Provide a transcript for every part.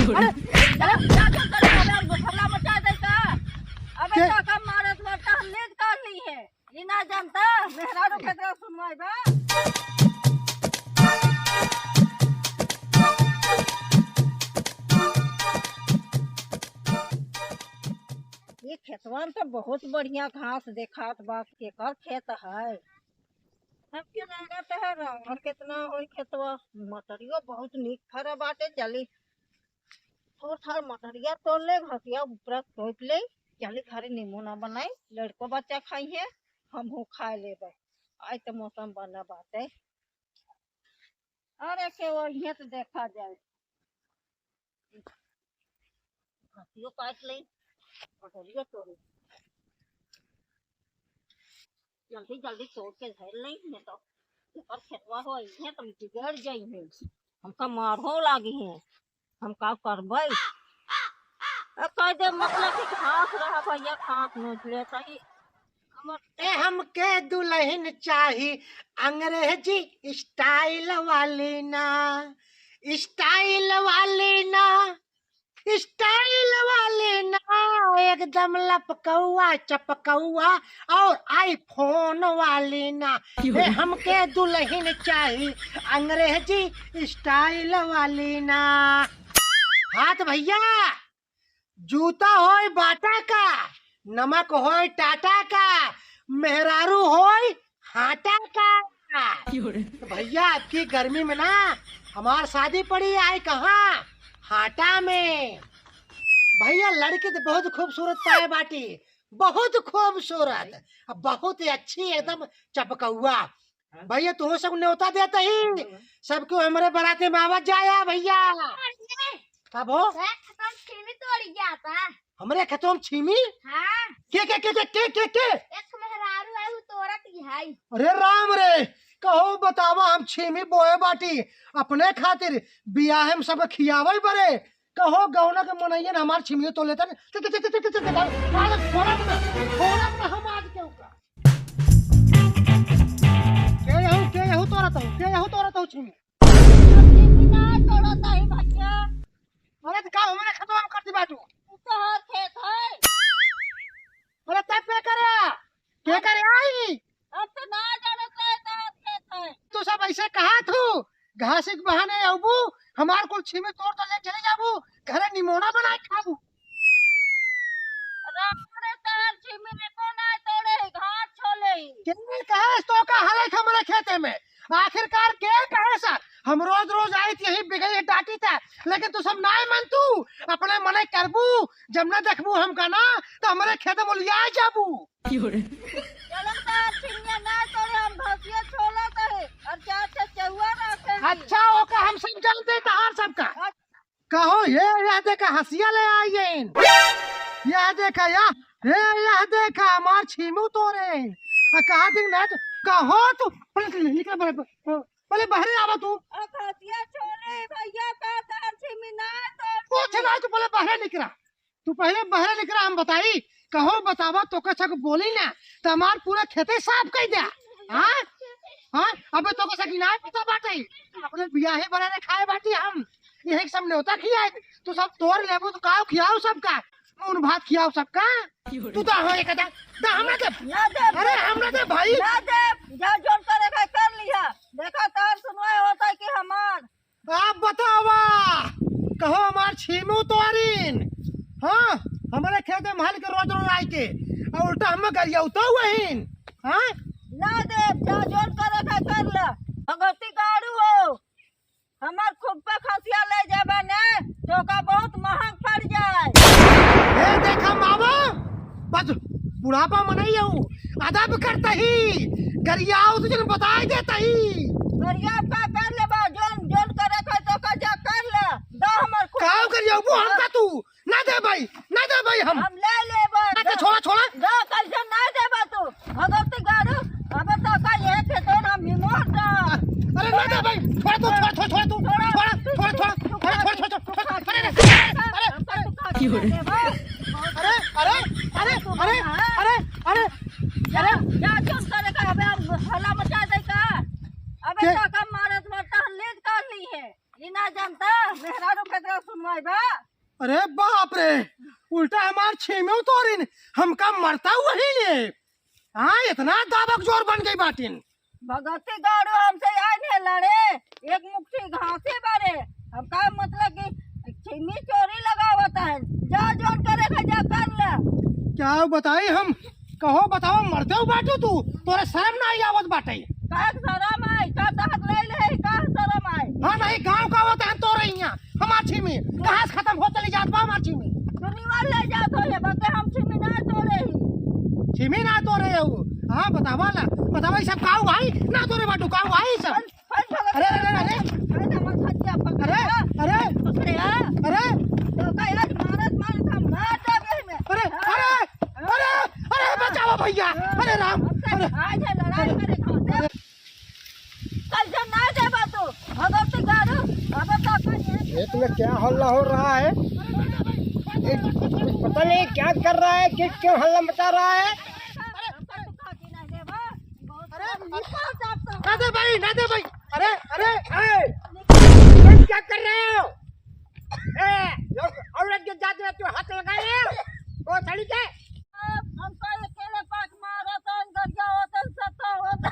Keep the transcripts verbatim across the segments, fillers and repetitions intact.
अरे, अरे, क्या, क्या कर रहा है? अबे, हल्ला मचा दे का? अबे, के? तो कम मारत मारता हम नींद कर ली है। ये ना जानता, मेहरारू केकरा सुनवाई बा। ये खेतवा में तो बहुत बढ़िया घास देखात बा, केकर खेत है? हमके लागत है रावण केतना होई खेतवा। मटरियो बहुत नीक फरा बाटे, चली थोड़ थाड़ मटरिया तोड़ ले, घसिया उपरा तोप ले, चली घरे नींबू ना बनाई, लड़को बच्चा खाई है, हमहू खाए लेबे। आज तो मौसम बना बाटे। अरे के वो इहे तो देखा जाए। घसियो काट ले, मटरियो तोड़ ले। जल्दी जल्दी तोड़ के धर ले, नहीं तो ऊपर खेतवा हो, इहे तो बिगड़ जाई है। हमका मारहो लागी है, हम का करबै? ए, कह दे मतलब कि घास रहा भैया, घास नोच लेता ही। हमर ए, हमके दुल्हन चाही अंग्रेजी स्टाइल वाली ना, स्टाइल वाली ना, स्टाइल वाली ना, एकदम लपकौआ चपकौआ और आईफोन वाली ना। ए, हमके दुल्हन चाही अंग्रेजी स्टाइल वाली ना। हाँ तो भैया, जूता होय बाटा का, नमक होय टाटा का, मेहरारू होय हाटा का। तो भैया, अबकी गर्मी में ना हमार शादी पड़ी आए कहाँ? हाटा में। भैया, लड़की तो बहुत खूबसूरत पाए बाटी, बहुत खूबसूरत, अब बहुत ही अच्छी, एकदम चपकौआ। भैया, तुहू सब न्योता देत ही, सबके हमरे बराते में आवत जाया भैया। तब हो? खेतवा में छीमी तोड़ी जाता। हमरे खेतवा में छीमी? हाँ। के, के, के? एक मेहरारू है, वो तोड़त ही है। अरे राम रे, कहो बतावा, हम छीमी बोए बाटी अपने खातिर, बियाहे में सब खियावे बरे। कहो गौना के मनइयन हमार छीमियो तोड़ लेतन। चल, चल, चल, चल, चल, चल, चल, आज छोड़ब ना, छोड़ब ना हम आज के ओका। के यहू, के यहू तोड़त हो, के यहू तोड़त हो छीमी? छीमी ना तोड़त ही भैया। अरे तो का हमरे खेतवा में करती बाटू? उ तोहार खेत है। अरे तब के करे? के करे आई? हम तो ना जानत रहे तोहार खेत है। तू सब ऐसे कहा थू, घासी के बहाने अबू, हमार कुल छीमी तोड़ के ले चले जाबू, घरे निमोना बनाए खाबू। राम रे, तोहार छीमी रे को ना तोड़े, घास छोले। के कहे तो का हालत हमरे खेते में? आखिरकार के कहे सा? हम रोज रोज आई थी यही बिगड़ी डांटी था, लेकिन तू सब नाय मन तू, अपने मने करबू, जब ना देखबू हमका ना, तो हमरे खेते में लिया जाबू। चलो तो आज छिमिया ना तोड़े, हम घसिया छोला कहे, और चार चचौआ रखे हैं। अच्छा, ओका हम सब जानते तहार सबका। अच्छा। कहो, हे, यह देखा, हंसिया ले आई है इन। यह देखा, या, हे, यह देखा, हमार छीमू तोरे। आ कहा दिन ना तो, कहो तू, पहले निकल, पहले, पहले बहरे आवा तू। अब हंसिया छोड़े, भैया का तार छिमी ना तो। कुछ ना, तू पहले बहरे निकला। तू पहले बहरे निकला, हम बताई। कहो, बतावा, तो का सब बोली ना, तो हमार पूरा खेते साफ कर द्या। हाँ? हाँ? अबे तो का सब इनाय पता बाटे। अपने बियाहे बनाने खाए बाटी हम। यही सब न्योता खियाए। तू सब तोड़ लेबू तो काव खियाओ सबका? नून भात खियाओ सबका? तू तो हो एक दा, दा हमरा दे। ना दे। अरे हमरा दे भाई। ना दे। जा जोन करे खाए कर लिहा। देखा तार सुनवाए होता है कि हमार। आप बतावा, कहो हमार छीमू तोरिन, हाँ, हमारे खेते में हल के रोज रोज आए के, और उल्टा हमें गरियाउतो वहीन, हाँ? ना दे, जा जोन करे का कर ले, भगवती गाड़ू हो, हमार खुद पे खसिया ले जाबे ने, तो का बहुत महंग पड़ जाए। ए देखा मामा, बस बुढ़ापा मनई हऊ, अदब करता ही, गरियाओ तो जन बताई देता ही। गरिया का कर ले बा, जोन, जोन करे खाए तो का जा कर ले, दा हमर खुद। काव गरियाओ, वो हमका तू, ना दे भाई, ना दे भाई हम। हम ले लेबे। ना दे, छोड़ा, छोड़ा। दा कैसे ना देबे तू? अगर तू गाड़ू, अबे तो का ये खेते ना मिमोर दा। अरे ना दे भाई, छोड़ तू, छोड़, छोड़, छोड़ तू, छोड़, छोड़, छोड़, छोड़, अरे, अरे, अरे, अरे, अरे, अरे, अरे, अरे, अरे, अरे, अरे। क्या, क्या करे का? अबे हम हल्ला मचा दे का? अबे क्या? तो का मारत मारता हम लेट कर ली है। ये ना जानता। मेहरारू के तरह सुनवाई बा। अरे बाप रे, उल्टा हमार छीमी तोरिन, हमका मरता वही लिए। हाँ, इतना दाबक जोर बन गई बाटिन। भगती गाड़ू हमसे आए नहीं लड़े, एक मुट्ठी घासे बारे। हम का मतलब कि छीमी चोरी लगावत है, जा जोन करे के जा कर ले। क्या बताई हम, कहो बताओ, मरते हो बाटू तू, तोरे शर्म ना आई आवत बाटे। का शर्म आई, का तहत ले ले, का शर्म आई? हाँ, नहीं, गाँव का होता है तो रही है। हमार छीमी कहाँ से खत्म हो चली जात बा हमार छीमी? दुनिया ले जात हो ये बते हम छीमी ना तोड़े ही। छीमी ना तोड़े हो? हाँ, बतावा ला, बतावा, ये सब काऊ भाई ना तोड़े बाटू, काऊ भाई सब। फल, फल भगत अरे, अरे, अरे, अरे। अरे, हमार खच्चा पकड़ अरे, ला। अरे। पकड़े, हाँ। अरे। तो का आज मारत, मारत हम मार देबे में। अरे, हाँ। अरे, अरे, अरे, बचावा भैया। हाँ। अरे राम, अब तक अरे। आज है लड़ाई अरे। करे खातिर। अरे। कल से ना देबा तू, भगवती गारू, अब तो अपन ये खेत में क्या हल्ला हो रहा है? ये कुछ पता नहीं क्या कर रहा है, कि क्यों हल्ला मचा रहा है? अरे, ना दे भाई, ना दे भाई। अरे, अरे, ए, तुम क्या कर रहे हो? ए, लोग औरत के जात में तू हाथ लगा रहे हो? भोसड़ी के? हमको अकेले पाक मारा था, गरिया होता, सत्ता होता।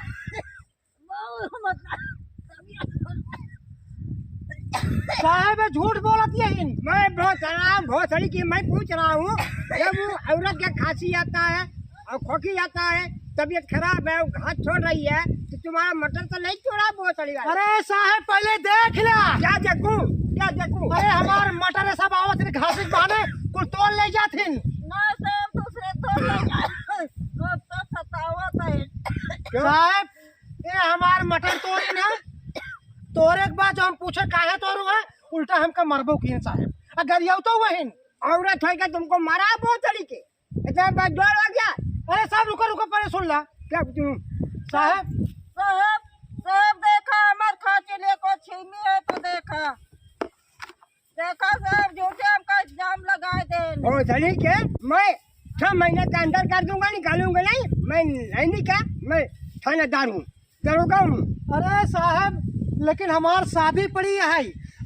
साहब, ये झूठ बोलत यही। मैं बहुत सलाम भोसड़ी की मैं पूछ रहा हूँ, जब वो औरत के खांसी आता है और खोखी आता है, तबीयत खराब है, वो घास छोड़ रही है, तो तुम्हारा मटर तो नहीं तोड़ा भोसड़ी वाला? अरे साहब, पहले देख ला। क्या देखूं, क्या देखूं? अरे हमार मटर है, सब आवत थे घास के बहाने, कुल तोड़ ले जाथिन। ना साहब, दूसरे तोड़ ले जाए। रोज तो सतावत है। क्यों? साहब, ए हमार मटर तोरी ना, तोरे के बाद जो हम पूछे काहे तोरू है, उल्टा हमका मरबो किन साहब। अगर यौ तो वहिन। औरत है क्या तुमको मारा है भोसड़ी के? इतना बड़ा जोर लग गया? अरे साहब रुको, रुको, पहले सुन ला। क्या तुम? साहब। साहब, साहब देखा हमार खांची ले को छीमी है तो देखा। देखा साहब, झूठे हमका इल्जाम लगाए देन। भोसड़ी के मैं छह महीने के अंदर कर दूंगा, निकालूंगा नहीं। मैं नहीं, नहीं क्या, मैं थानेदार हूँ, दरोगा हूँ। अरे साहब, लेकिन हमार शादी पड़ी है,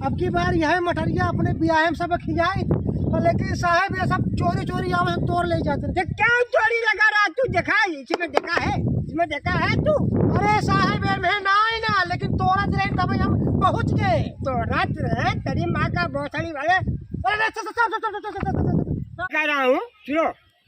अब की बार यह मटरिया अपने ब्याह में सब खियाई। और लेकिन साहब, ये सब चोरी चोरी आवे, तोड़ ले जाते हैं। तो क्या चोरी लगा रहा तू? देखा, इसमें देखा है, इसमें देखा है तू? अरे साहब, ये में ना आई ना, लेकिन तोड़त रहे तब हम पहुँच गए। तोड़त रहे तेरी माँ का भोसड़ी वाले। अरे, अरे, चल, चल, चल। कह रहा हूँ, सुनो,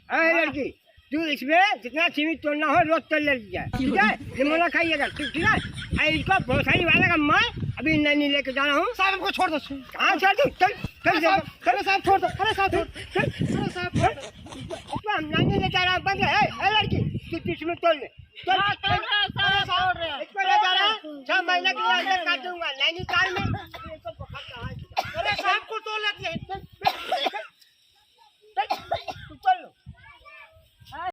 ए लड़की, तू इसमें जितना छीमी तोड़ना हो, रोज तोड़ ले जाए, ठीक है? ये मोला खाइएगा, ठीक, ठीक है? ए, इसको भोसड़ी वाले का मैं अभी नैनी लेके जा रहा हूँ। साहब, हमको छोड़ दो। कहाँ छोड़ दूँ? चल, चल, अरे साहब, चल। अरे साहब, छोड़ दो। अरे साहब, छोड़ दो। चल। अरे साहब, छोड़ दो। इसको हम नैनी ले जा रहा हूँ, बंद है। ए, ए लड़की, तू, तू इसमें तोड़ ले। चल, हाँ, चल। अरे साहब, अरे साहब, छोड़ रहे हैं। इसको ले जा रहा हूँ, छह महीने के लिए अंदर काट दूंगा, नैनीताल में। अरे साहब,